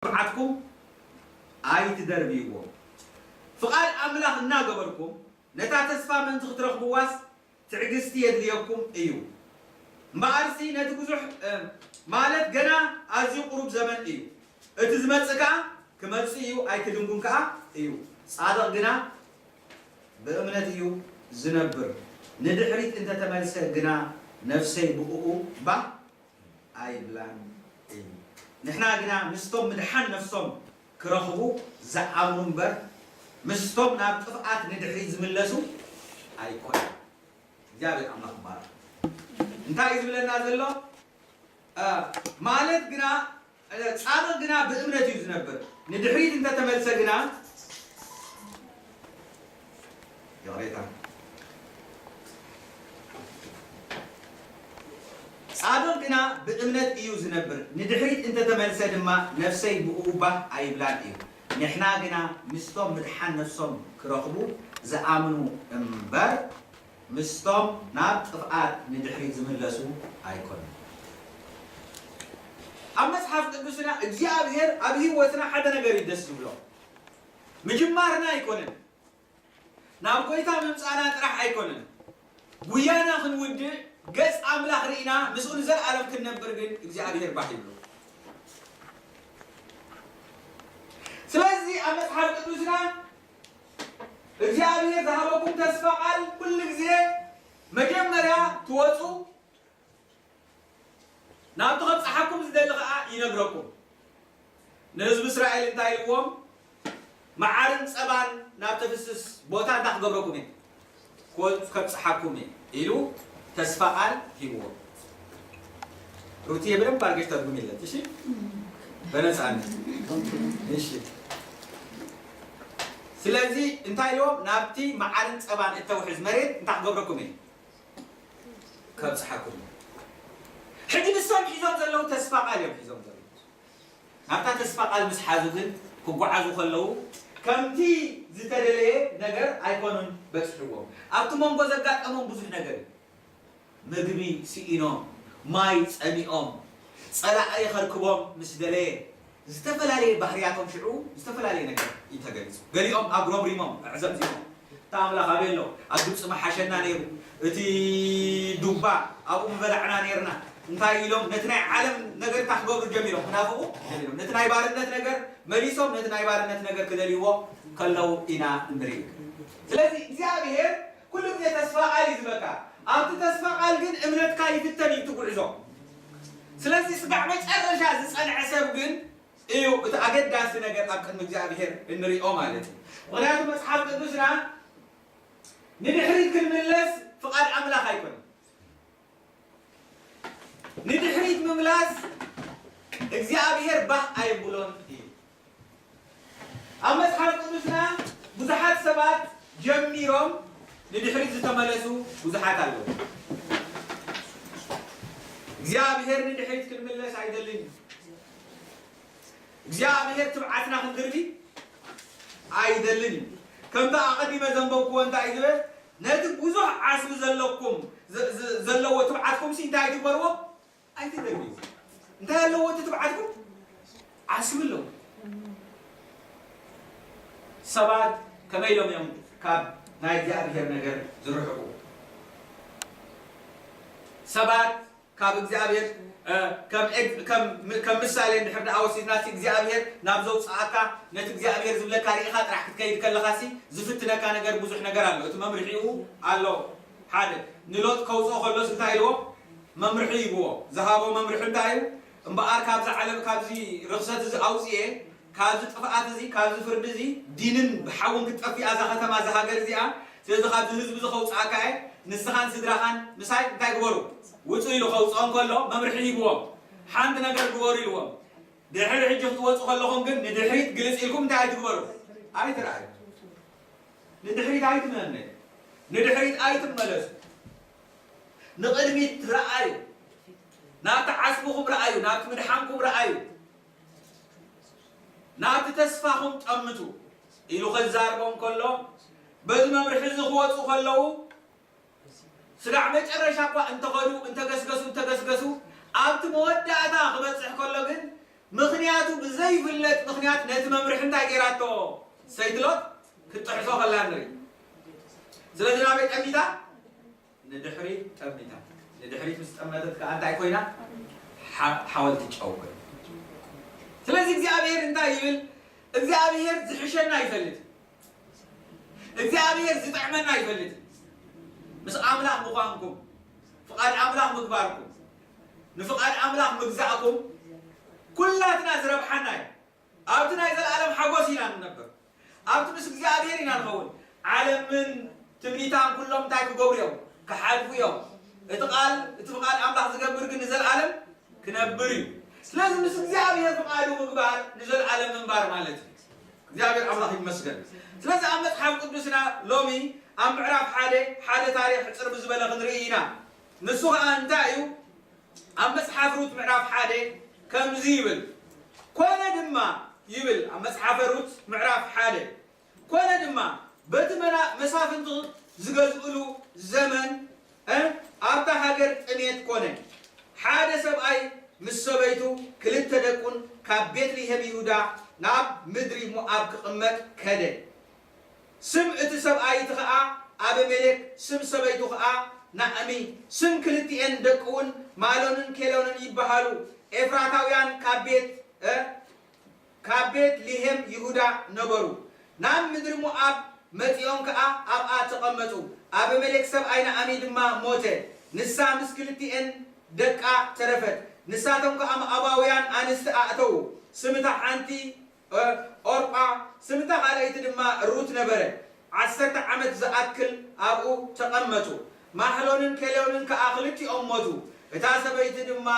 ትብዓትኩም ኣይትደርብይዎ። ፍቓድ ኣምላኽ እናገበርኩም ነታ ተስፋ ምእንቲ ክትረኽብዋስ ትዕግስቲ የድልየኩም እዩ። እምበኣርሲ ነቲ ብዙሕ፣ እ፣ ማለት ገና ኣዝዩ ቁሩብ ዘመን እዩ። እቲ ዝመጽእ ከኣ ክመጽእ እዩ፣ ኣይክድንጉን ከኣ እዩ። ጻድቕ ግና ብእምነት እዩ ዝነብር። ንድሕሪት እንተተመልሰ ግና ነፍሰይ ብእኡ ባህ ኣይብላን እዩ። ንሕና ግና ምስቶም ምድሓን ነፍሶም ክረኽቡ ዝኣምኑ እምበር፣ ምስቶም ናብ ጥፍኣት ንድሕሪት ዝምለሱ ኣይኮነን። እግዚኣብሔር ኣምላኽ ይባረኽ። እንታይ እዩ ዝብለና ዘሎ? እ፣ ማለት ግና፣ እ፣ ጻድቕ ግና ብእምነት እዩ ዝነብር። ንድሕሪት እንተተመልሰ ግና፣ ይቕሬታ። ጻድቕ ግና ብእምነት እዩ ዝነብር፣ ንድሕሪት እንተተመልሰ ድማ ነፍሰይ ብእኡ ባህ ኣይብላን እዩ። ንሕና ግና ምስቶም ምድሓን ነፍሶም ክረኽቡ ዝኣምኑ እምበር፣ ምስቶም ናብ ጥፍኣት ንድሕሪት ዝምለሱ ኣይኮነን። ኣብ መጽሓፍ ቅዱስና እግዚኣብሔር ኣብ ህይወትና ሓደ ነገር እዩ ደስ ዝብሎ። ምጅማርና ኣይኮነን። ናብ ጎይታ ምምጻእና ጥራሕ ኣይኮነን። ጉያና ክንውድእ፣ ገጽ ኣምላኽ ርኢና ምስኡ ንዘለኣለም ክንነብር ግን እግዚኣብሔር ባህ ይብሎ። ስለዚ ኣብ መጽሓፍ ቅዱስና እግዚኣብሔር ዝሃበኩም ተስፋ ቃል ኩሉ ግዜ መጀመርያ ትወጹ፣ ናብቲ ከብጽሓኩም ዝደሊ ኸኣ ይነግረኩም። ንህዝቢ እስራኤል እንታይ ኢልዎም? መዓርን ጸባን ናብ ተፍስስ ቦታ እንታይ ክገብረኩም እየ? ኮ-፣ ከብጽሓኩም እየ ኢሉ ተስፋ ቃል ሂብዎም። ሩትየ ብደንብ ኣድርገሽ ተርጉሚለት፣ እሺ? በነጻነት። እሺ። ስለዚ እንታይ ኢልዎም? ናብቲ መዓርን ጸባን እተውሕዝ መሬት እንታይ ክገብረኩም እየ? ከብጽሓኩም። ሕጂ ንሶም ሒዞም ዘለዉ ተስፋ ቃል እዮም ሒዞም ዘለዉ። ናብታ ተስፋ ቃል ምስ ሓዙ ግን ክጓዓዙ ከለዉ ከምቲ ዝተደለየ ነገር ኣይኮኑን በጽሕዎም። ኣብቲ መንጎ ዘጋጠሞም ብዙሕ ነገር እዩ። ምግቢ ስኢኖም፣ ማይ ጸሚኦም፣ ጸላኢ ከርክቦም ምስ ደለየ ዝተፈላለየ ባህርያቶም ሽዑ ዝተፈላለየ ነገር እዩ ተገሊጹ። ገሊኦም ኣጉረምሪሞም፣ ኣዕዘምዚሞም፣ "እታ ኣምላኽ ኣበይ ኣሎ? ኣብ ግብጺ ምሓሸና ነይሩ። እቲ ዱባ ኣብኡ ምበላዕና ነይርና." እንታይ ኢሎም ነቲ ናይ ዓለም ነገር እንታይ ክገብሩ ጀሚሮም? ክናፍቑ ጀሚሮም። ነቲ ናይ ባርነት ነገር መሊሶም ነቲ ናይ ባርነት ነገር ክደልይዎ ከለዉ ኢና እንርኢ። ስለዚ እግዚኣብሔር ኩሉ ግዜ ተስፋ ቃል እዩ ዝበካ። ኣብቲ ተስፋ ቃል ግን እምነትካ ይፍተን እዩ እቲ ጉዕዞ። ስለዚ ስጋዕ መጨረሻ ዝጸንዐ ሰብ ግን እዩ እቲ ኣገዳሲ ነገር ኣብ ቅድሚ እግዚኣብሔር እንሪኦ ማለት እዩ። ምኽንያቱ መጽሓፍ ቅዱስና ንድሕሪት ክንምለስ ፍቓድ ኣምላኽ ኣይኮነን። ንድሕሪት ምምላስ እግዚኣብሔር ባህ ኣየብሎን እዩ። ኣብ መጽሓፍ ቅዱስና ብዙሓት ሰባት ጀሚሮም ንድሕሪት ዝተመለሱ ብዙሓት ኣለዉ። እግዚኣብሔር ንድሕሪት ክንምለስ ኣይደልን እዩ። እግዚኣብሔር ትብዓትና ክንድርቢ ኣይደልን እዩ። ከምቲ ኣቐዲመ ዘንበብክዎ እንታይ እዩ ዝብል? ነቲ ብዙሕ ዓስቢ ዘለኩም፣ ዘ-፣ ዘ-፣ ዘለዎ ትብዓትኩም ሲ እንታይ ኣይትግበርዎ? ኣይትደልዩ። እንታይ ኣለዎ እቲ ትብዓትኩም? ዓስቢ ኣለዎ። ሰባት ከመይ ኢሎም እዮም ካብ ናይ እግዚኣብሔር ነገር ዝርሕቁ? ሰባት ካብ እግዚኣብሔር፣ እ፣ ከም ኤግ-፣ ከም፣ ከም ምሳሌ እንድሕር ደኣ ወሲድናሲ፣ እግዚኣብሔር ናብ ዘውፅኣካ፣ ነቲ እግዚኣብሔር ዝብለካ ርኢኻ ጥራሕ ክትከይድ ከለኻሲ፣ ዝፍትነካ ነገር ብዙሕ ነገር ኣሎ። እቲ መምርሒኡ ኣሎ። ሓደ፣ ንሎጥ ከውፅኦ ከሎስ እንታይ ኢልዎ? መምርሒ ይብዎ። ዝሃቦ መምርሒ እንታይ እዩ? እምበኣር ካብዚ ዓለም፣ ካብዚ ርኽሰት እዚ ኣውፅኤ፣ ካብዚ ጥፍኣት እዚ፣ ካብዚ ፍርዲ እዚ፣ ዲንን ብሓውን ክትጠፍእ እዛ ከተማ፣ እዛ ሃገር እዚኣ። ስለዚ ካብዚ ህዝቢ እዚ ከውፅኣካ እየ፣ ንስኻን ስድራኻን ምሳይ እንታይ ግበሩ? ውፁ ኢሉ ከውፅኦም ከሎ መምርሒ ሂብዎም። ሓንቲ ነገር ግበሩ ኢልዎም። ድሕሪ ሕጂ ክትወፁ ከለኹም ግን ንድሕሪት ግልፅ ኢልኩም እንታይ ኣይትግበሩ? ኣይትረኣዩ። ንድሕሪት ኣይትመነ-፣ ንድሕሪት ኣይትመለሱ። ንቕድሚት ረኣዩ። ናብቲ ዓስብኹም ረኣዩ፣ ናብቲ ምድሓንኩም ረኣዩ። ናብቲ ተስፋኹም ጠምቱ ኢሉ ክዛርቦም ከሎ፣ በዚ መምርሒ እዚ ክወፁ ከለዉ፣ ስጋዕ መጨረሻ እኳ እንተኸዱ፣ እንተገስገሱ፣ እንተገስገሱ፣ ኣብቲ መወዳእታ ክበጽሕ ከሎ ግን፣ ምኽንያቱ ብዘይፍለጥ ምኽንያት ነቲ መምርሒ እንታይ ገይራቶ? ሰይቲ ሎጥ ክትጥሕሶ ከላ ንርኢ። ስለዚ ናበይ ጠሚታ? ንድሕሪት ጠሚታ። ንድሕሪት ምስ ጠመተት ከዓ እንታይ ኮይና? ሓ- ሓወልቲ ጨው ኮይና። ስለዚ እግዚኣብሔር እንታይ ይብል? እግዚኣብሔር ዝሕሸና ይፈልጥ። እግዚኣብሔር ዝጥዕመና ይፈልጥ። ምስ ኣምላኽ ምዃንኩም፣ ፍቓድ ኣምላኽ ምግባርኩም፣ ንፍቓድ ኣምላኽ ምግዛእኩም ኩላትና ዝረብሓና እዩ። ኣብቲ ናይ ዘለኣለም ሓጎስ ኢና ንነብር። ኣብቲ ምስ እግዚኣብሔር ኢና ንኸውን። ዓለምን ትምኒታን ኩሎም እንታይ ክገብሩ እዮም? ክሓልፉ እዮም። እቲ ቃል እቲ ፍቓድ ኣምላኽ ዝገብር ግን ንዘለኣለም ክነብር እዩ። ስለዚ ምስ እግዚኣብሔር ፍቓዱ ምግባር ንዘለኣለም ምንባር ማለት እዩ። እግዚኣብሔር ኣምላኽ ይመስገን። ስለዚ ኣብ መጽሓፍ ቅዱስና ሎሚ ኣብ ምዕራፍ ሓደ ሓደ ታሪኽ ሕጽር ብዝበለ ክንርኢ ኢና። ንሱ ኸኣ እንታይ እዩ? ኣብ መጽሓፍ ሩት ምዕራፍ ሓደ ከምዚ ይብል፣ ኮነ ድማ ይብል ኣብ መጽሓፈ ሩት ምዕራፍ ሓደ፣ ኮነ ድማ በቲ መና- መሳፍንቲ ዝገዝእሉ ዘመን እ፣ ኣብታ ሃገር ጥሜት ኮነ። ሓደ ሰብኣይ ምስ ሰበይቱ ክልተ ደቁን ካብ ቤትልሄም ይሁዳ ናብ ምድሪ ሞኣብ ክቕመጥ ከደ። ስም እቲ ሰብኣይ እቲ ኸኣ ኣበሜሌክ፣ ስም ሰበይቱ ኸኣ ናእሚ፣ ስም ክልቲኤን ደቂ እውን ማሎንን ኬሎንን ይበሃሉ። ኤፍራታውያን ካብ ቤት እ፣ ካብ ቤት ሊሄም ይሁዳ ነበሩ። ናብ ምድሪ ሞኣብ መጺኦም ከኣ ኣብኣ ተቐመጡ። ኣበሜሌክ ሰብኣይ ናእሚ ድማ ሞተ። ንሳ ምስ ክልቲኤን ደቃ ተረፈት። ንሳቶም ከኣ ሞኣባውያን ኣንስቲ ኣእተዉ። ስም እታ ሓንቲ ኦርጳ፣ ስም እታ ካልኣይቲ ድማ ሩት ነበረ። ዓሰርተ ዓመት ዝኣክል ኣብኡ ተቐመጡ። ማሕሎንን ኬሌዮንን ከኣ ክልቲኦም ሞቱ። እታ ሰበይቲ ድማ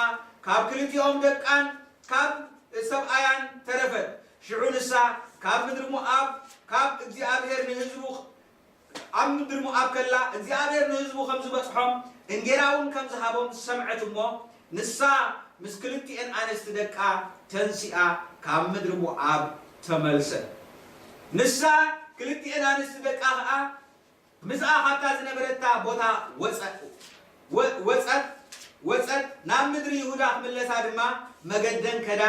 ካብ ክልቲኦም ደቃን ካብ ሰብኣያን ተረፈት። ሽዑ ንሳ ካብ ምድሪ ሞኣብ ካብ እግዚኣብሔር ንህዝቡ ኣብ ምድሪ ሞኣብ ከላ እግዚኣብሔር ንህዝቡ ከም ዝበጽሖም እንጌራ እውን ከም ዝሃቦም ሰምዐት እሞ፣ ንሳ ምስ ክልቲኤን ኣንስቲ ደቃ ተንሲኣ ካብ ምድሪ ሞኣብ ተመልሰት። ንሳ ክልቲኤን ኣንስቲ ደቃ ኸኣ ምስኣ ኻብታ ዝነበረታ ቦታ ወጸ- ወ- ወጸት ወጸት ናብ ምድሪ ይሁዳ ክምለሳ ድማ መገደን ከዳ።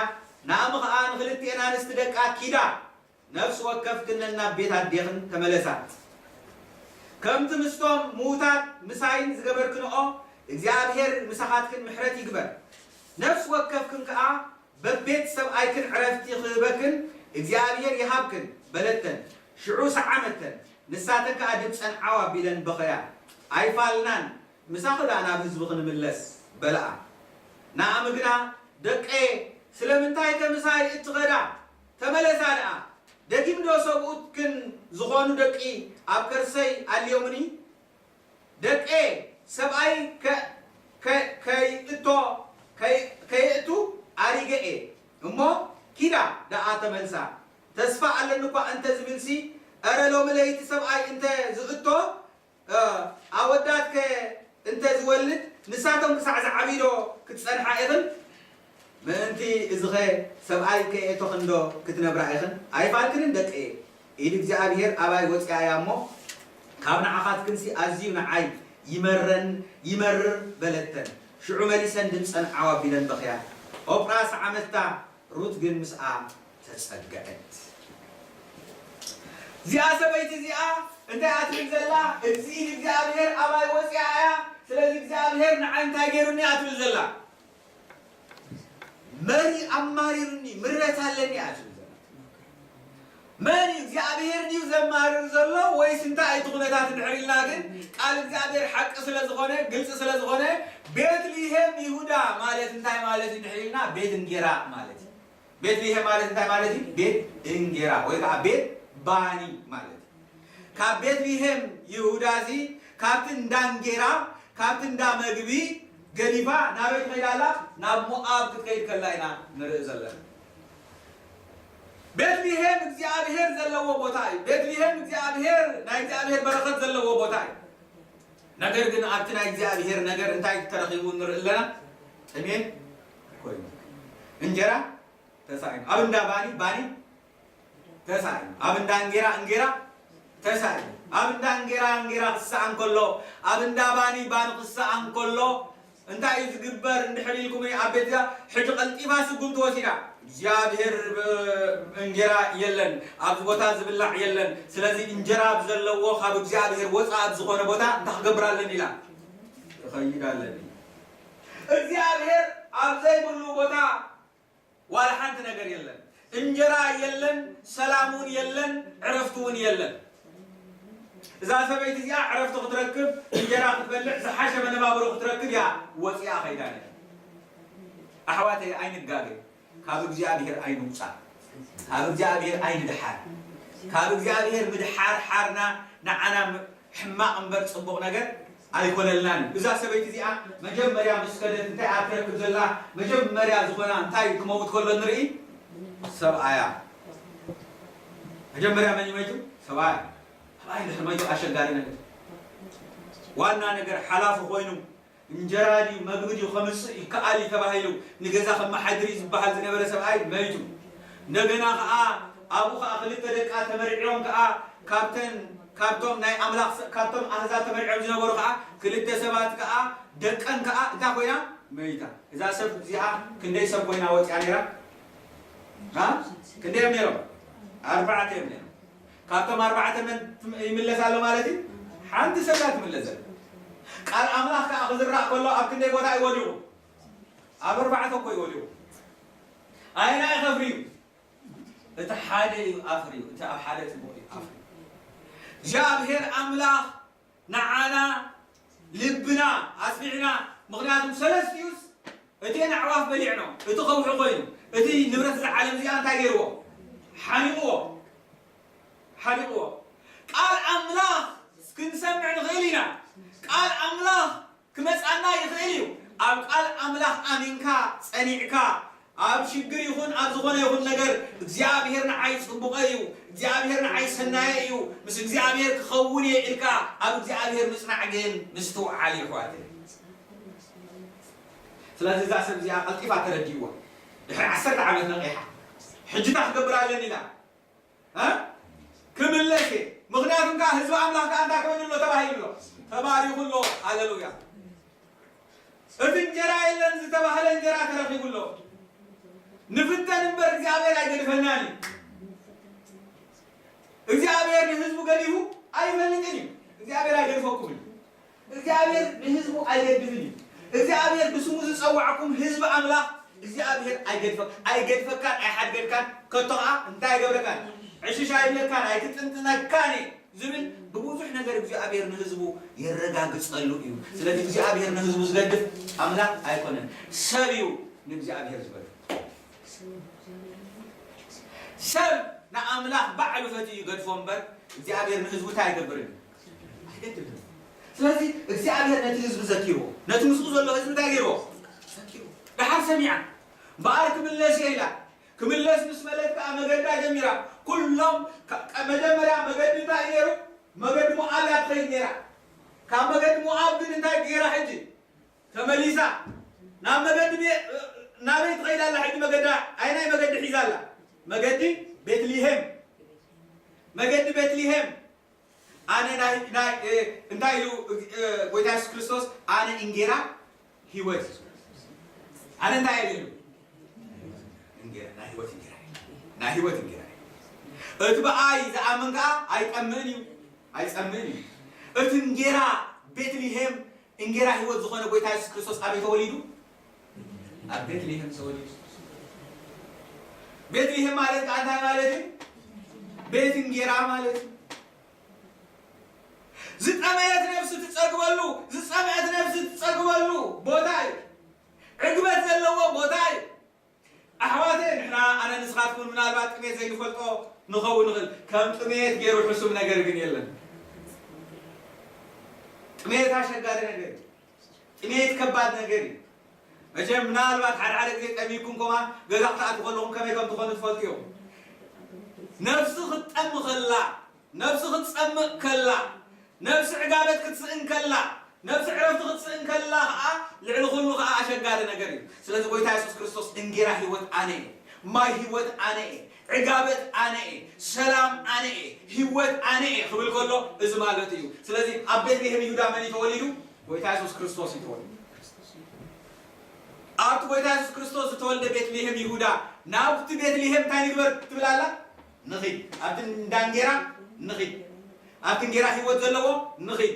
ናእሚ ኸኣ ንኽልቲኤን ኣንስቲ ደቃ ኪዳ ነፍሲ ወከፍክን ነናብ ቤት ኣዴኽን ተመለሳ። ከምቲ ምስቶም ምዉታት ምሳይን ዝገበርክንኦ እግዚኣብሔር ምሳኻትክን ምሕረት ይግበር። ነፍሲ ወከፍክን ከኣ በቤት ሰብኣይክን ዕረፍቲ ክህበክን እግዚኣብሔር ይሃብክን በለተን። ሽዑ ሰዓመተን። ንሳተን ከኣ ድምፀን ዓው ኣቢለን በኸያ። ኣይፋልናን፣ ምሳኺ ደኣ ናብ ህዝብኺ ንምለስ በለኣ። ናእሚ ግና ደቀየ ስለምንታይ ከ ምሳይ እትኸዳ? ተመለሳ ደኣ፣ ደጊም ዶ ሰብኡትክን ዝኾኑ ደቂ ኣብ ከርሰይ ኣልዮምኒ? ደቀየ ሰብኣይ ከ- ከ- ከይእቶ ከይ- ከይእቱ ኣሪገ እየ እሞ ኪዳ ደኣ ተመልሳ። ተስፋ ኣለኒ እኳ እንተ ዝብልሲ፣ እረ ሎሚ ለይቲ ሰብኣይ እንተ ዝእቶ ኣወዳት ከ እንተ ዝወልድ ንሳቶም ክሳዕ ዝዓብዩ ዶ ክትጸንሓ ኢኽን? ምእንቲ እዚኸ ሰብኣይ ከየእቶኽን ዶ ክትነብራ ኢኽን? ኣይፋልክንን ደቀየ፣ ኢድ እግዚኣብሄር ኣባይ ወጺኣ እያ እሞ፣ ካብ ንዓኻትክንሲ ኣዝዩ ንዓይ ይመረን ይመርር በለተን። ሽዑ መሊሰን ድምጸን ዓው ኣቢለን በኽያ። ኦፕራ ሰዓመታ፣ ሩት ግን ምስኣ ተጸግዐት። እዚኣ ሰበይቲ እዚኣ እንታይ እያ ትብል ዘላ? እዚ ኢድ እግዚኣብሔር ኣባይ ወፂኣ እያ፣ ስለዚ እግዚኣብሔር ንዓይ እንታይ ገይሩኒ እያ ትብል ዘላ። መን እዩ ኣማሪሩኒ? ምረት ኣለኒ እያ ትብል ዘላ። መን እዩ እግዚኣብሔር ድዩ ዘማርር ዘሎ ወይስ እንታይ እቲ ኩነታት እንድሕር ኢልና ግን ቃል እግዚኣብሔር ሓቂ ስለ ዝኾነ ግልፂ ስለ ዝኾነ ቤትልሄም ይሁዳ ማለት እንታይ ማለት እዩ እንድሕር ኢልና ቤት እንጌራ ማለት እዩ። ቤትልሄም ማለት እንታይ ማለት እዩ? ቤት እንጌራ ወይ ከዓ ቤት ባኒ ማለት እዩ። ካብ ቤትልሄም ይሁዳ እዚ ካብቲ እንዳ እንጌራ ካብቲ እንዳ መግቢ ገዲፋ ናበይ ትኸይድ ኣላ? ናብ ሞኣብ ክትከይድ ከላ ኢና ንርኢ ዘለና። ቤትልሄም እግዚኣብሔር ዘለዎ ቦታ እዩ። ቤትልሄም እግዚኣብሔር ናይ እግዚኣብሔር በረኸት ዘለዎ ቦታ እዩ። ነገር ግን ኣብቲ ናይ እግዚኣብሔር ነገር እንታይ ተረኺቡ ንርኢ ኣለና? ጥሜት ኮይኑ እንጀራ ተሳኢኑ ኣብ እንዳ ባኒ ባኒ ተሳኢኑ ኣብ እንዳ እንጌራ እንጌራ ተሳኢኑ ኣብ እንዳ እንጌራ እንጌራ ክሰኣን ከሎ ኣብ እንዳ ባኒ ባኒ ክሰኣን ከሎ እንታይ እዩ ዝግበር እንድሕር ኢልኩም ኣብ ቤትያ ሕጂ ቀልጢፋ ስጉምቲ ወሲዳ እግዚኣብሔር እንጀራ የለን ኣብዚ ቦታ ዝብላዕ የለን ስለዚ እንጀራ ብዘለዎ ካብ እግዚኣብሔር ወፃ ኣብ ዝኾነ ቦታ እንታይ ክገብር ኣለኒ ኢላ ክኸይድ ኣለኒ እግዚኣብሔር ኣብ ዘይብሉ ቦታ ዋላ ሓንቲ ነገር የለን። እንጀራ የለን፣ ሰላም እውን የለን፣ ዕረፍቲ እውን የለን። እዛ ሰበይቲ እዚኣ ዕረፍቲ ክትረክብ፣ እንጀራ ክትበልዕ፣ ዝሓሸ መነባብሮ ክትረክብ እያ ወፂኣ ኸይዳ ነይራ። ኣሕዋተይ ኣይንጋገ፣ ካብ እግዚኣብሔር ኣይንውፃእ፣ ካብ እግዚኣብሔር ኣይንድሓር። ካብ እግዚኣብሔር ምድሓር ሓርና ንዓና ሕማቕ እምበር ጽቡቕ ነገር ኣይኮነልናን እዩ። እዛ ሰበይቲ እዚኣ መጀመርያ ምስ ከደት እንታይ እያ ትረክብ ዘላ? መጀመርያ ዝኾና እንታይ ክመውት ከሎ ንርኢ? ሰብኣያ። መጀመርያ መን እዩ መይቱ? ሰብኣያ። ሰብኣይ እንድሕር መይቱ ኣሸጋሪ ነገር። ዋና ነገር ሓላፊ ኮይኑ እንጀራ ድዩ መግቢ ድዩ ከምፅእ ይከኣል እዩ ተባሂሉ ንገዛ ከመሓድር እዩ ዝበሃል ዝነበረ ሰብኣይ መይቱ። እንደገና ከዓ ኣብኡ ከዓ ክልተ ደቃ ተመርዕዮም ከዓ ካብተን ካብቶም ናይ ኣምላኽ ስ- ካብቶም ኣህዛብ ተመርዕዮም ዝነበሩ ከዓ ክልተ ሰባት ከዓ ደቀን ከዓ እንታይ ኮይና መይታ። እዛ ሰብ እዚኣ ክንደይ ሰብ ኮይና ወፂኣ ነይራ? ኣ? ክንደይ እዮም ነይሮም? ኣርባዕተ እዮም ነይሮም። ካብቶም ኣርባዕተ መን ትም- ይምለስ ኣሎ ማለት እዩ? ሓንቲ ሰብ እያ ትምለስ ዘላ። ቃል ኣምላኽ ከዓ ክዝራእ ከሎ ኣብ ክንደይ ቦታ እዩ ወዲቑ? ኣብ ኣርባዕተ እኮ እዩ ወዲቑ። ኣየናይ ከፍሪ እዩ? እቲ ሓደ እዩ ኣፍርዩ፣ እቲ ኣብ ሓደ ጽቡቕ እዩ ኣፍርዩ። እግዚኣብሔር ኣምላኽ ንዓና ልብና ኣስሚዕና፣ ምኽንያቱም ሰለስቲኡስ እቲአን ኣዕዋፍ በሊዕኖ፣ እቲ ከውሒ ኮይኑ፣ እቲ ንብረት እዛ ዓለም እዚኣ እንታይ ገይርዎ? ሓኒቕዎ። ሓኒቕዎ። ቃል ኣምላኽ ክንሰምዕ ንኽእል ኢና። ቃል ኣምላኽ ክመጻና ይኽእል እዩ። ኣብ ቃል ኣምላኽ ኣሚንካ ጸኒዕካ ኣብ ሽግር ይኹን ኣብ ዝኾነ ይኹን ነገር እግዚኣብሔር ንዓይ ጽቡቐ እዩ፣ እግዚኣብሔር ንዓይ ሰናየ እዩ፣ ምስ እግዚኣብሔር ክኸውን እየ ኢልካ ኣብ እግዚኣብሔር ምጽናዕ ግን ምስትውዓል እዩ ኣሕዋተይ። ስለዚ እዛ ሰብ እዚኣ ቀልጢፋ ተረዲእዋ። ድሕሪ ዓሰርተ ዓመት ነቒሓ። ሕጂ እንታይ ክገብር ኣለኒ ኢላ። እ? ክምለስ እየ። ምኽንያቱ ከዓ ህዝቢ ኣምላኽ ከዓ እንታይ ኮይኑ ኣሎ ተባሂሉ ኣሎ። ተባሪኹ ኣሎ። ሃሌሉያ። እቲ እንጀራ የለን ዝተባህለ እንጀራ ተረኺቡ ኣሎ። ንፍተን እምበር እግዚኣብሔር ኣይገድፈናን እዩ። እግዚኣብሔር ንህዝቡ ገዲፉ ኣይፈልጥን እዩ። እግዚኣብሔር ኣይገድፈኩምን እዩ። እግዚኣብሔር ንህዝቡ ኣይገድፍን እዩ። እግዚኣብሔር ብስሙ ዝጸዋዕኩም ህዝቢ ኣምላኽ እግዚኣብሔር ኣይገድፈ ኣይገድፈካን ኣይሓድገድካን ከቶ ኸዓ እንታይ ኣይገብረካን ዕሽሽ ኣይብለካን ኣይክጥንጥነካን እዩ ዝብል ብብዙሕ ነገር እግዚኣብሔር ንህዝቡ የረጋግጸሉ እዩ። ስለዚ እግዚኣብሔር ንህዝቡ ዝገድፍ ኣምላኽ ኣይኮነን፣ ሰብ እዩ ንእግዚኣብሔር ዝገድፍ። ሰብ ንኣምላኽ ባዕሉ ፈትዩ ይገድፎ እምበር እግዚኣብሔር ንህዝቡ እንታይ ኣይገብርን እዩ? ኣይገድፍን። ስለዚ እግዚኣብሔር ነቲ ህዝቢ ዘኪርዎ፣ ነቲ ምስኡ ዘሎ ህዝቢ እንታይ ገይርዎ? ዘኪርዎ። ደሓር ሰሚዓ እምበኣር ክምለስ እየ ኢላ። ክምለስ ምስ በለት ከዓ መገዳ ጀሚራ። ኩሎም ካ- ካ- መጀመርያ መገዲ እንታይ ነይሩ? መገዲ ሞዓብ እያ ትኸይድ ነይራ። ካብ መገዲ ሞዓብ ግን እንታይ ገይራ ሕጂ? ተመሊሳ ናብ መገዲ ቤ- ናበይ ትኸይድ ኣላ? ሕጂ መገዳ ኣይናይ መገዲ ሒዛ ኣላ? መገዲ ቤትልሄም። መገዲ ቤትልሄም ኣነ ናይ ናይ እ፣ እንታይ ኢሉ እ፣ ጎይታ የሱስ ክርስቶስ ኣነ እንጌራ ህይወት ኣነ እንታይ ኢሉ እንጌራ ናይ ህይወት እንጌራ ናይ ህይወት እንጌራ እቲ ብኣይ ዝኣምን ከዓ ኣይጠምእን እዩ ኣይፀምእን እዩ እቲ እንጌራ ቤትልሄም እንጌራ ህይወት ዝኾነ ጎይታ የሱስ ክርስቶስ ኣበይ ተወሊዱ ኣብ ቤትልሄም ተወሊዱ ቤትልሄም ማለት ከዓ እንታይ ማለት እዩ ቤት እንጌራ ማለት እዩ ዝጠመየት ነፍሲ ትጸግበሉ ዝጸምአት ነፍሲ ትጸግበሉ ቦታ እዩ ዕግበት ዘለዎ ቦታ እዩ ኣሕዋተ ንሕና ኣነ ንስኻትኩም ምናልባት ጥሜት ዘይንፈልጦ ንኸውን ንኽእል ከም ጥሜት ገይሩ ሕሱም ነገር ግን የለን ጥሜት ኣሸጋሪ ነገር እዩ ጥሜት ከባድ ነገር እዩ መቸም ምናልባት ሓደ ሓደ ግዜ ጠሚኩም ኮማ ገዛ ክትኣትው ከለኹም ከመይ ከም ትኾኑ ትፈልጡ እዮም ነፍሲ ክትጠሚ ከላ ነብሲ ክትጸምእ ከላ፣ ነብሲ ዕጋበት ክትስእን ከላ፣ ነብሲ ዕረፍቲ ክትስእን ከላ ኸኣ ልዕሊ ኩሉ ኸኣ ኣሸጋሪ ነገር እዩ። ስለዚ ጎይታ የሱስ ክርስቶስ እንጌራ ህይወት ኣነ እየ፣ ማይ ህይወት ኣነ እየ፣ ዕጋበት ኣነ እየ፣ ሰላም ኣነ እየ፣ ህይወት ኣነ እየ ክብል ከሎ እዚ ማለት እዩ። ስለዚ ኣብ ቤትልሄም ይሁዳ መን እዩ ተወሊዱ? ጎይታ የሱስ ክርስቶስ እዩ ተወሊዱ። ኣብቲ ጎይታ የሱስ ክርስቶስ ዝተወልደ ቤትልሄም ይሁዳ፣ ናብቲ ቤትልሄም እንታይ ንግበር ትብል ኣላ? ንኺድ። ኣብቲ እንዳ እንጌራ ንኺድ። ኣብቲ እንጌራ ህይወት ዘለዎ ንኺድ።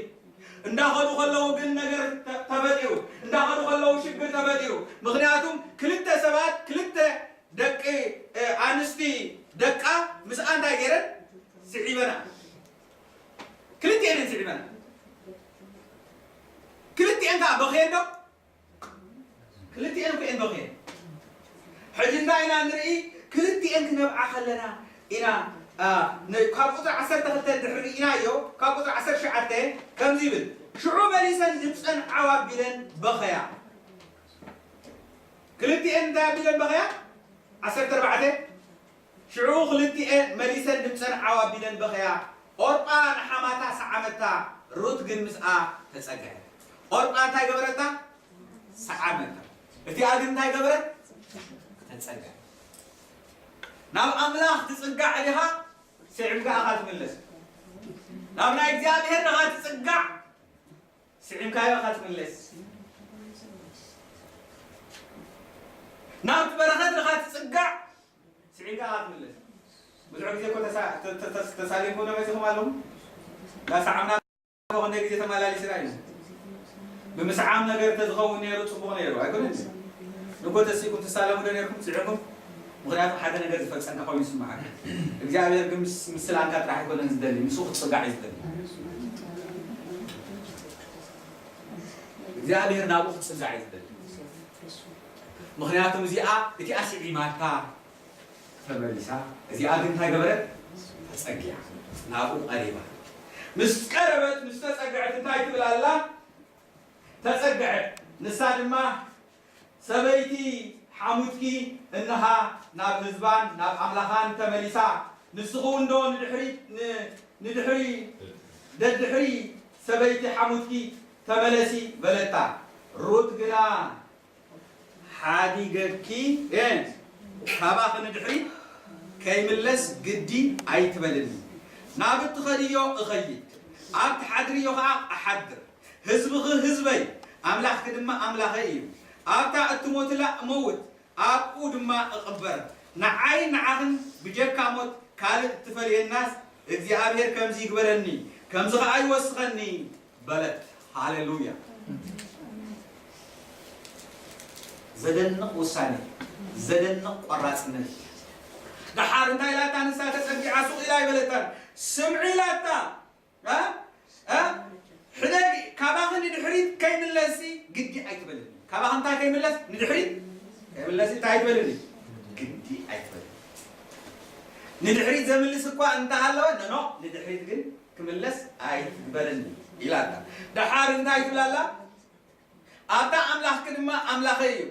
እንዳኸዱ ከለዉ ግን ነገር ተ-፣ ተፈጢሩ። እንዳኸዱ ከለዉ ሽግር ተፈጢሩ። ምኽንያቱም ክልተ ሰባት፣ ክልተ ደቂ፣ እ፣ ኣንስቲ ደቃ ምስኣ እንታይ ገይረን? ስዒበና። ክልቲኤን እየን ስዒበና። ክልቲኤን ከኣ በኽየን ዶ? ክልቲኤን እኮ እየን በኽየን። ሕጂ እንታይ ኢና ንርኢ? ክልቲኤን ክነብዓ ከለና ኢና፣ አ፣ ን-፣ ካብ ቁጽሪ ዓሰርተ ክልተ እንድሕር ርኢናዮ፣ ካብ ቁጽሪ ዓሰርተ ትሽዓተ ከምዚ ይብል፣ ሽዑ መሊሰን ድምጸን ዓው ኣቢለን በኸያ። ክልቲኤን እንታይ ኣቢለን በኸያ? ዓሰርተ ኣርባዕተ። ሽዑ ክልቲኤን መሊሰን ድምጸን ዓው ኣቢለን በኸያ። ኦርጳ ንሓማታ ሰዓመታ፣ ሩት ግን ምስኣ ተጸግዐት። ኦርጳ እንታይ ገበረታ? ሰዓመታ። እቲኣ ግን እንታይ ገበረት? ተጸግዐት። ናብ ኣምላኽ ትጽጋዕ ዲኻ? ስዒምካ ኢኻ ትምለስ። ናብ ናይ እግዚኣብሔር ዲኻ ትጽጋዕ? ስዒምካዮ ኢኻ ትምለስ። ናብቲ በረኸት ዲኻ ትጽጋዕ? ስዒምካ ኢኻ ትምለስ። ብዙሕ ግዜ እኮ ተሳ-፣ ተ-፣ ተ-፣ ተስ-፣ ተሳሊምኩም ዶ መጺኹም ኣለኹም? ዳስ ዓምና ክንደይ ግዜ ተመላሊስና እዩ። ብምስዓም ነገር እንተዝኸውን ነይሩ ጽቡቕ ነይሩ። ኣይኮነን? ንጎ ተሲእኩም ትሳለሙ ዶ ነይርኩም? ስዒምኩም? ምኽንያቱ ሓደ ነገር ዝፈጸምካ ኮይኑ ይስምዓካ። እግዚኣብሔር ግን ምስ-፣ ምስላንካ ጥራሕ ኣይኮነን ዝደሊ፣ ምስኡ ክትጽጋዕ እዩ ዝደሊ። እግዚኣብሔር ናብኡ ክትጽጋዕ እዩ ዝደሊ። ምኽንያቱም እዚኣ፣ እቲኣ ስዒማታ ተመሊሳ፣ እዚኣ ግን እንታይ ገበረት? ተጸጊዓ፣ ናብኡ ቀሪባ። ምስ ቀረበት፣ ምስ ተጸግዐት እንታይ ትብል ኣላ? ተጸግዐት። ንሳ ድማ፣ ሰበይቲ ሓሙትኪ እንሃ ናብ ህዝባን ናብ ኣምላኻን ተመሊሳ፣ ንስኺ እውን ዶ ንድሕሪት፣ ን-፣ ንድሕሪ፣ ደድሕሪ ሰበይቲ ሓሙትኪ ተመለሲ በለታ። ሩት ግና ሓዲገኪ፣ እ፣ ካባኺ ንድሕሪት ከይምለስ ግዲ ኣይትበልኒ። ናብ እትኸድዮ እኸይድ፣ ኣብ ትሓድርዮ ኸዓ እሓድር። ህዝብኺ ህዝበይ፣ ኣምላኽኪ ድማ ኣምላኸይ እዩ። ኣብታ እትሞትላ እመውት፣ ኣብኡ ድማ እቕበር። ንዓይን ንዓኽን ብጀካ ሞት ካልእ እትፈልየናስ እግዚኣብሔር ከምዚ ይግበረኒ፣ ከምዚ ኸዓ ይወስኸኒ በለት። ሃሌሉያ! ዘደንቕ ውሳኔ፣ ዘደንቕ ቆራጽነት። ደሓር እንታይ ኢላታ ንሳ ተጸጊዓ ሱቕ ኢላ ኣይበለታን። ስምዒ ኢላታ። እ? እ? ሕደጊ፣ ካባኺ ንድሕሪት ከይምለስሲ ግዲ ኣይትበልኒ። ካባኺ እንታይ ከይምለስ? ንድሕሪት ከይምለስ እንታይ ኣይትበልኒ? ግዲ ኣይትበልኒ። ንድሕሪት ዘምልስ እኳ እንተሃለወ፣ ኖ፣ ኖ፣ ንድሕሪት ግን ክምለስ ኣይትግበርኒ ኢላታ። ደሓር እንታይ ትብላላ? ኣታ ኣምላኽኪ ድማ ኣምላኸይ እዩ።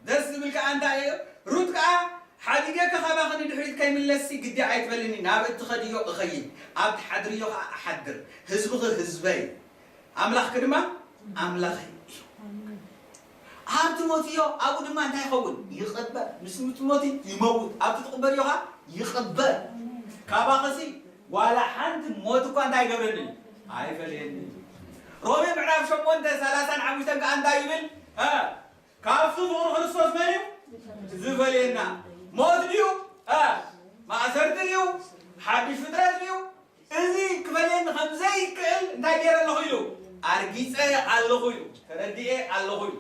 ደስ ዝብል ከኣ እንታይ እዩ? ሩት ከኣ ሓዲገ ካባኺ ንድሕሪት ከይምለስሲ ግዲ ኣይትበልኒ፣ ናብ እትኸድዮ እኸይድ፣ ኣብ ትሓድርዮ ከኣ እሓድር፣ ህዝብኺ ህዝበይ፣ ኣምላኽኪ ድማ ኣምላኸይ እዩ። ኣብ ትሞትዮ ኣብኡ ድማ እንታይ ይኸውን? ይቕበር። ምስ ትሞቲ ይመውት፣ ኣብቲ ትቕበርዮ ከኣ ይቕበር። ካባኺሲ ዋላ ሓንቲ ሞት እኳ እንታይ ይገብረኒ? ኣይፈልየኒ። ሮሜ ምዕራፍ ሸሞንተ ሰላሳን ሓሙሽተን ከኣ እንታይ ይብል? እ፣ ካብቲ ፍቕሪ ክርስቶስ መን እዩ ዝፈልየና? ሞት ድዩ? እ፣ ማእሰርቲ ድዩ? ሓድሽ ፍጥረት ድዩ? እዚ ክፈልየኒ ከም ዘይክእል እንታይ ገይረ ኣለኹ ኢሉ? ኣርጊጸ ኣለኹ ኢሉ። ተረዲኤ ኣለኹ ኢሉ።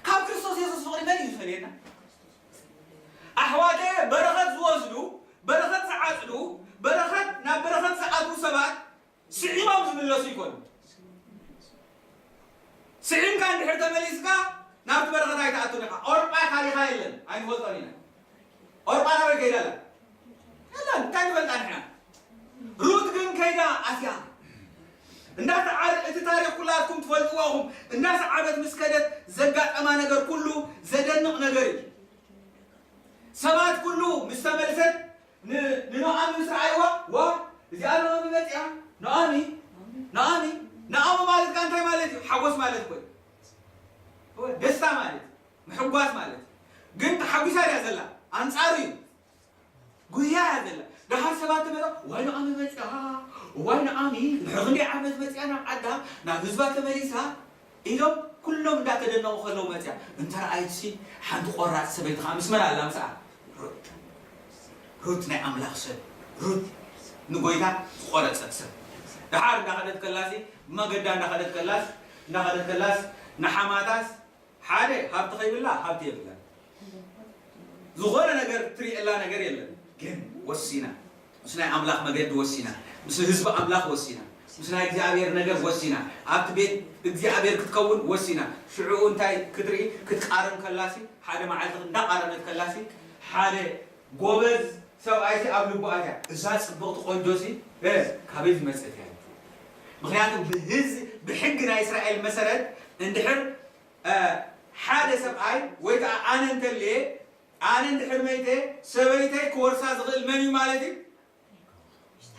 ካብ ክርስቶስ የሱስ ፍቕሪ መን እዩ ዝፈልየና? ኣሕዋተየ፣ በረኸት ዝወስዱ፣ በረኸት ዝዓጽዱ፣ በረኸት፣ ናብ በረኸት ዝኣትዉ ሰባት ስዒሞም ዝምለሱ ይኮኑ። ስዒምካ እንድሕር ተመሊስካ ናብቲ በረኸት ኣይትኣቱን ኢኻ። ኦርጳ ካሊኻ የለን፣ ኣይንፈልጦን ኢና። ኦርጳ ናበይ ከይዳ ኣላ? የለን፣ እንታይ ንፈልጣ ንሕና? ሩት ግን ከይዳ ኣትያ። እንዳሰዓበ፣ እቲ ታሪኽ ኩላትኩም ትፈልጥዎ ኢኹም። እንዳሰዓበት ምስ ከደት ዘጋጠማ ነገር ኩሉ ዘደንቕ ነገር እዩ። ሰባት ኩሉ ምስ ተመልሰት ን-፣ ንኖኣሚ ምስ ረኣይዋ፣ "ዋ፣ እዚኣ ኖኣሚ መጺኣ? ኖኣሚ? ኖኣሚ?" ኖኣሚ ማለት ከኣ እንታይ ማለት እዩ? ሓጎስ ማለት እኮ እዩ። ደስታ ማለት፣ ምሕጓስ ማለት። ግን ተሓጒሳ ድያ ዘላ? ኣንጻሩ እዩ። ጉያ እያ ዘላ። ደሓር ሰባት ተመልሶም፣ "ዋይ ኖኣሚ መጺኣ፣ ዋይ ኖኣሚ፣ ድሕሪ ክንደይ ዓመት መጺኣ ናብ ዓዳ፣ ናብ ህዝባ ተመሊሳ?" ኢሎም ኩሎም እንዳተደነቑ ከለዉ መፅያ፣ እንተ ረኣይትሲ ሓንቲ ቆራፅ ሰበይቲ ከዓ ምስ መን ኣላ? ምስኣ ሩት። ሩት ናይ ኣምላኽ ሰብ፣ ሩት ንጎይታ ዝቆረፀት ሰብ። ደሓር እንዳኸደት ከላሲ፣ መገዳ እንዳኸደት ከላስ እንዳኸደት ከላስ ንሓማታስ ሓደ ሃብቲ ከይብላ ሃብቲ የብላን። ዝኾነ ነገር ትሪእላ ነገር የለን። ግን ወሲና፣ ምስ ናይ ኣምላኽ መገዲ ወሲና፣ ምስ ህዝቢ ኣምላኽ ወሲና፣ ምስ ናይ እግዚኣብሔር ነገር ወሲና፣ ኣብቲ ቤት እግዚኣብሔር ክትከውን ወሲና። ሽዑ እንታይ ክትርኢ? ክትቃረም ከላሲ፣ ሓደ መዓልቲ እንዳቃረመት ከላሲ ሓደ ጎበዝ ሰብኣይሲ ኣብ ልቡ ኣትያ፣ እዛ ጽብቕቲ ቆንጆሲ እ፣ ካበይ ዝመጸት እያ? ምኽንያቱ ብህዝ ብሕጊ ናይ እስራኤል መሰረት እንድሕር እ፣ ሓደ ሰብኣይ ወይ ከዓ ኣነ እንተልየ፣ ኣነ እንድሕር መይተ፣ ሰበይተይ ክወርሳ ዝኽእል መን እዩ ማለት እዩ?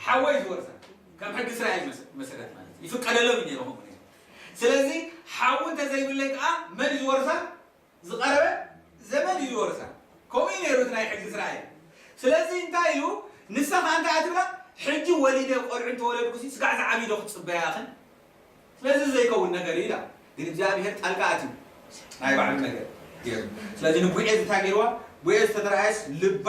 ሓወይ ዝወርሳ። ከም ሕጊ እስራኤል መሰ- መሰረት ማለት እዩ። ይፍቀደሎም እዩ ነይሩ ከምኡ ነይሩ። ስለዚ ሓው እንተዘይብለይ ከዓ መን እዩ ዝወርሳ? ዝቐረበ ዘመድ እዩ ዝወርሳ። ከምኡ እዩ ነይሩ እቲ ናይ ሕጊ እስራኤል። ስለዚ እንታይ ኢሉ? ንሳ ከዓ እንታይ እያ ትብላ? ሕጂ ወሊደ ቆልዑ እንተወለድኩሲ ስጋዕ ዝዓብዩ ዶ ክትፅበያ ኢኽን? ስለዚ ዘይከውን ነገር እዩ ኢላ። ግን እግዚኣብሔር ጣልቃ ኣትዩ ናይ ባዕሉ ነገር ገይሩ። ስለዚ ንቦዔዝ እንታይ ገይርዋ? ቦዔዝ ተተረኣየስ ልባ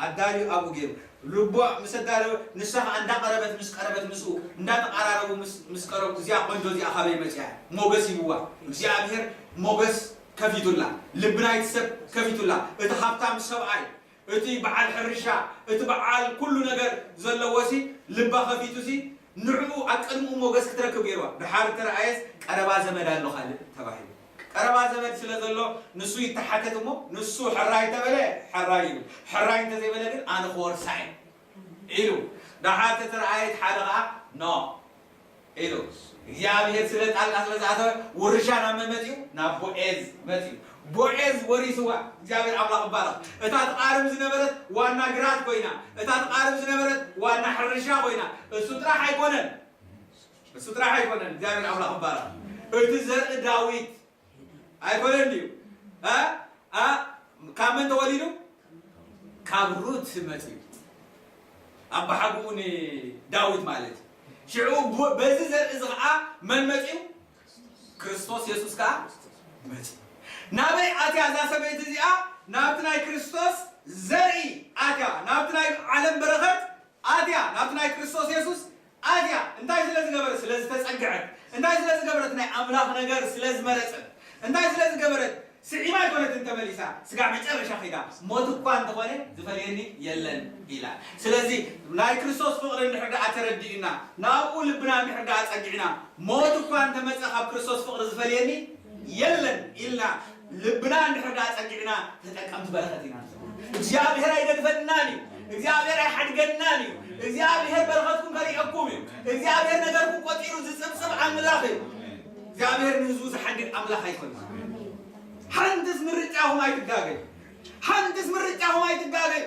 ኣዳልዩ ኣብኡ ገይሩ። ልቦ ምስ ኣዳለወ ንሳ ከዓ እንዳቐረበት ምስ ቀረበት ምስኡ እንዳተቐራረቡ ምስ ምስ ቀረቡ እዚኣ ቆንጆ እዚኣ ካበይ መፅያ? ሞገስ ሂብዋ። እግዚኣብሔር ሞገስ ከፊቱላ። ልቢ ናይቲ ሰብ ከፊቱላ። እቲ ሃብታም ሰብኣይ እቲ በዓል ሕርሻ፣ እቲ በዓል ኩሉ ነገር ዘለዎሲ ልባ ከፊቱሲ ንዕኡ ኣብ ቅድሚኡ ሞገስ ክትረክብ ገይርዋ። ድሓር ተረኣየስ ቀረባ ዘመድ ኣሎ ካልእ ተባሂሉ። ቀረባ ዘመድ ስለ ዘሎ ንሱ ይተሓተት እሞ ንሱ ሕራይ እንተበለ ሕራይ ይብል። ሕራይ እንተዘይበለ ግን ኣነ ክወርሳ እየ ኢሉ። ድሓር ተተረኣየት ሓደ ኸዓ ኖ ኢሉ እግዚኣብሔር ስለ ጣልቃ ስለ ዝኣተወ ውርሻ ናብ መን መፂኡ? ናብ ቦዔዝ መፂኡ። ቦዔዝ ወሪስዋ። እግዚኣብሔር ኣምላኽ ይባረኽ። እታ ትቓርም ዝነበረት ዋና ግራት ኮይና፣ እታ ትቓርም ዝነበረት ዋና ሕርሻ ኮይና፣ እሱ ጥራሕ ኣይኮነን፣ እሱ ጥራሕ ኣይኮነን። እግዚኣብሔር ኣምላኽ ይባረኽ። እቲ ዘርኢ ዳዊት ኣይኮነን ድዩ? እ? እ? ካብ መን ተወሊዱ? ካብ ሩት መጺኡ። ኣባሓጉኡ ንዳዊት ማለት እዩ። ሽዑ ቡ- በዚ ዘርኢ እዚ ኸዓ መን መጺኡ? ክርስቶስ የሱስ ከኣ መጺኡ። ናበይ ኣትያ እዛ ሰበይቲ እዚኣ? ናብቲ ናይ ክርስቶስ ዘርኢ ኣትያ፣ ናብቲ ናይ ዓለም በረኸት ኣትያ፣ ናብቲ ናይ ክርስቶስ የሱስ ኣትያ። እንታይ ስለ ዝገበረት? ስለ ዝተጸግዐት። እንታይ ስለ ዝገበረት? ናይ ኣምላኽ ነገር ስለ ዝመረጸት። እንታይ ስለ ዝገበረት? ስዒማ ኣይኮነትን ተመሊሳ፣ ስጋዕ መጨረሻ ከይዳ፣ ሞት እኳ እንተኾነ ዝፈልየኒ የለን ኢላ። ስለዚ ናይ ክርስቶስ ፍቕሪ እንድሕር ደኣ ተረዲእና፣ ናብኡ ልብና እንድሕር ደኣ ጸጊዕና፣ ሞት እኳ እንተመጸ ካብ ክርስቶስ ፍቕሪ ዝፈልየኒ የለን ኢልና ልብና እንድሕር ደኣ ጸጊዕና ተጠቀምቲ በረኸት ኢና ንኸውን። እግዚኣብሔር ኣይገድፈናን እዩ። እግዚኣብሔር ኣይሓድገናን እዩ። እግዚኣብሔር በረኸትኩም ከርእየኩም እዩ። እግዚኣብሔር ነገርኩም ቆጺሩ ዝጽብጽብ ኣምላኽ እዩ። እግዚኣብሔር ንህዝቡ ዝሓድግ ኣምላኽ ኣይኮነን። ሓንትስ ምርጫኹም ኣይትጋገዩ። ሓንትስ ምርጫኹም ኣይትጋገዩ።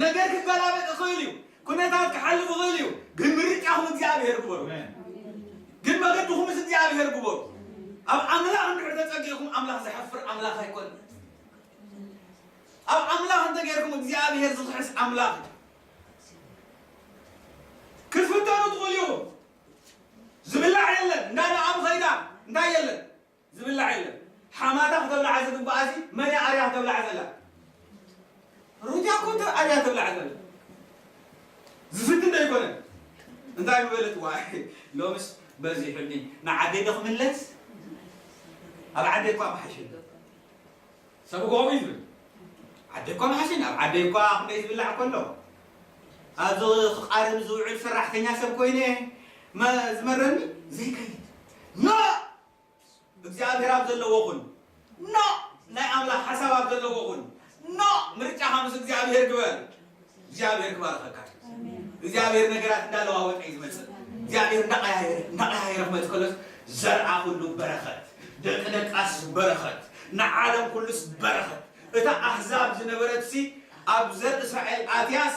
ነገር ክገላበጥ ይኽእል እዩ። ኩነታት ክሓልፍ ይኽእል እዩ። ግን ምርጫኹም እግዚኣብሔር ግበሩ። ግን መገድኹምስ እግዚኣብሔር ግበሩ። ኣብ ኣምላኽ እንድሕር ተጸጊዕኩም ኣምላኽ ዘሕፍር ኣምላኽ ኣይኮነን። ኣብ ኣምላኽ እንተጌርኩም እግዚኣብሔር ዝኽሕስ ኣምላኽ እዩ። ክትፍተኑ ትኽእሉ ኢኹም። ዝብላዕ የለን። እንዳ ንኣም ኸይዳ እንታይ የለን? ዝብላዕ የለን። ሓማታ ክተብልዓ ዝግባኣሲ መን እያ ኣርያ ክተብልዓ ዘላ? ሩትያ እኮ እንተ ኣርያ ተብልዓ ዘላ። ዝፍትን ዶ ኣይኮነን? እንታይ ምበለት? ዋይ ሎምስ በዚሑኒ። ንዓደይ ዶ ክምለስ? ኣብ ዓደይ እኳ ምሓሸኒ። ሰብ ከምኡ እዩ ዝብል። ዓደይ እኳ ምሓሸኒ። ኣብ ዓደይ እኳ ክንደይ ዝብላዕ ከሎ ኣብዚ ክቃርም ዝውዕል ሰራሕተኛ ሰብ ኮይነ መ- ዝመረኒ ዘይከይድ። ኖ! እግዚኣብሔር ኣብ ዘለዎ ኩን። ኖ! ናይ ኣምላኽ ሓሳብ ኣብ ዘለዎ ኩን። ኖ! ምርጫኻ ምስ እግዚኣብሔር ግበር። እግዚኣብሔር ክባርኸካ። እግዚኣብሔር ነገራት እንዳለዋወጠ እዩ ዝመጽእ። እግዚኣብሔር እንዳቀያየረ እንዳቀያየረ ክመጽእ ከሎስ ዘርኣ ኩሉ በረኸት፣ ደቂ ደቃስ በረኸት፣ ንዓለም ኩሉስ በረኸት። እታ ኣህዛብ ዝነበረትሲ ኣብ ዘር እስራኤል ኣትያስ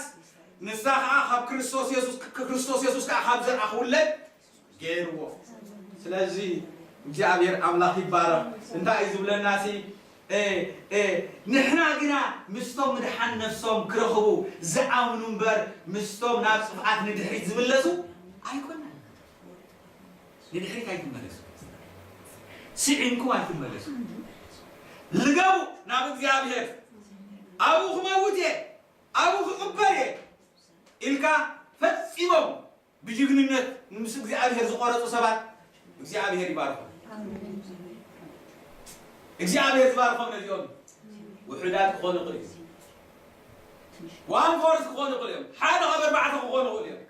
ንሳ ኸዓ ካብ ክርስቶስ የሱስ ክርስቶስ የሱስ ከኣ ካብ ዘርኣ ክውለድ ገይርዎ። ስለዚ እግዚኣብሔር ኣምላኽ ይባረኽ። እንታይ እዩ ዝብለናሲ? እ፣ እ፣ ንሕና ግና ምስቶም ምድሓን ነፍሶም ክረኽቡ ዝኣምኑ እምበር ምስቶም ናብ ጥፍኣት ንድሕሪት ዝምለሱ ኣይኮናን። ንድሕሪት ኣይትመለሱ። ስዒምኩም ኣይትመለሱ። ልገቡ ናብ እግዚኣብሔር። ኣብኡ ክመውት እየ፣ ኣብኡ ክቕበር እየ ኢልካ ፈጺሞም ብጅግንነት ምስ እግዚኣብሔር ዝቆረጹ ሰባት እግዚኣብሔር ይባርኾም። እግዚኣብሔር ዝባርኾም ነዚኦም ውሑዳት ክኾኑ ይኽእሉ እዮም። ዋን ፎርስ ክኾኑ ይኽእሉ እዮም። ሓደ ካብ ኣርባዕተ ክኾኑ ይኽእሉ እዮም።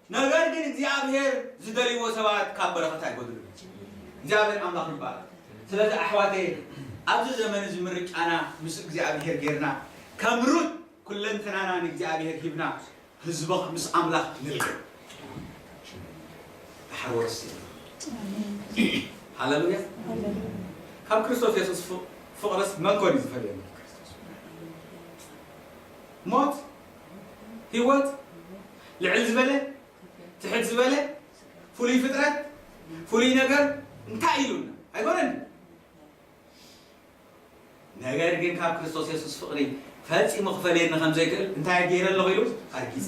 ነገር ግን እግዚኣብሔር ዝደልይዎ ሰባት ካብ በረኸት ኣይጎድሉን። እግዚኣብሔር ኣምላኽ ይባረኽ። ስለዚ ኣሕዋተይ ኣብዚ ዘመን እዚ ምርጫና ምስ እግዚኣብሔር ጌርና ከም ሩት ኩለንተናና ንእግዚኣብሔር ሂብና ህዝቢ ምስ ኣምላኽ ንልቀ። ድሓር ወርሲ ሃሌሉያ። ካብ ክርስቶስ የሱስ ፍ- ፍቕርስ መን ኮን እዩ ዝፈልየና? ሞት፣ ህይወት፣ ልዕል ዝበለ፣ ትሕት ዝበለ፣ ፍሉይ ፍጥረት፣ ፍሉይ ነገር እንታይ ኢሉና? ኣይኮነን። ነገር ግን ካብ ክርስቶስ የሱስ ፍቕሪ ፈጺሙ ክፈልየኒ ከም ዘይክእል እንታይ ገይረ ኣለኹ ኢሉ ኣርጊጸ።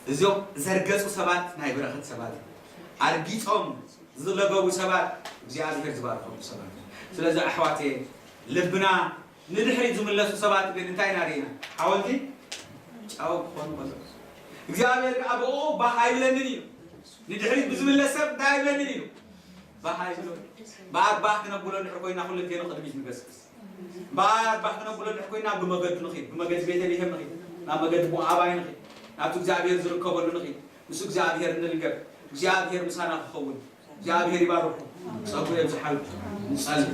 እዚኦም ዘርገጹ ሰባት ናይ በረኸት ሰባት እዮም። ኣርጊጾም ዝለገቡ ሰባት እግዚኣብሔር ዝባርኾም ሰባት እዮም። ስለዚ ኣሕዋቴ ልብና ንድሕሪት ዝምለሱ ሰባት ግን እንታይ ኢና ርኢና? ሓወልቲ ጨው ክኾኑ ከለዉ እግዚኣብሔር ከኣ ብኡ ባህ ኣይብለንን እዩ። ንድሕሪት ብዝምለስ ሰብ እንታይ ኣይብለንን እዩ? ባህ ኣይብሎ። እምበኣር ባህ ክነብሎ እንድሕር ኮይና ኩልንቴኑ ቅድሚት ንገስግስ። እምበኣር ባህ ክነብሎ እንድሕር ኮይና ብመገዱ ንኺድ፣ ብመገዲ ቤተልሔም ንኺድ፣ ናብ መገዲ ሞዓባይ ንኺድ፣ ናብቲ እግዚኣብሔር ዝርከበሉ ንኺድ፣ ምስ እግዚኣብሔር ንልገብ፣ እግዚኣብሔር ምሳና ክኸውን። እግዚኣብሔር ይባርኩም፣ ጸጉ የብዝሓልኩም። ንጸሊ።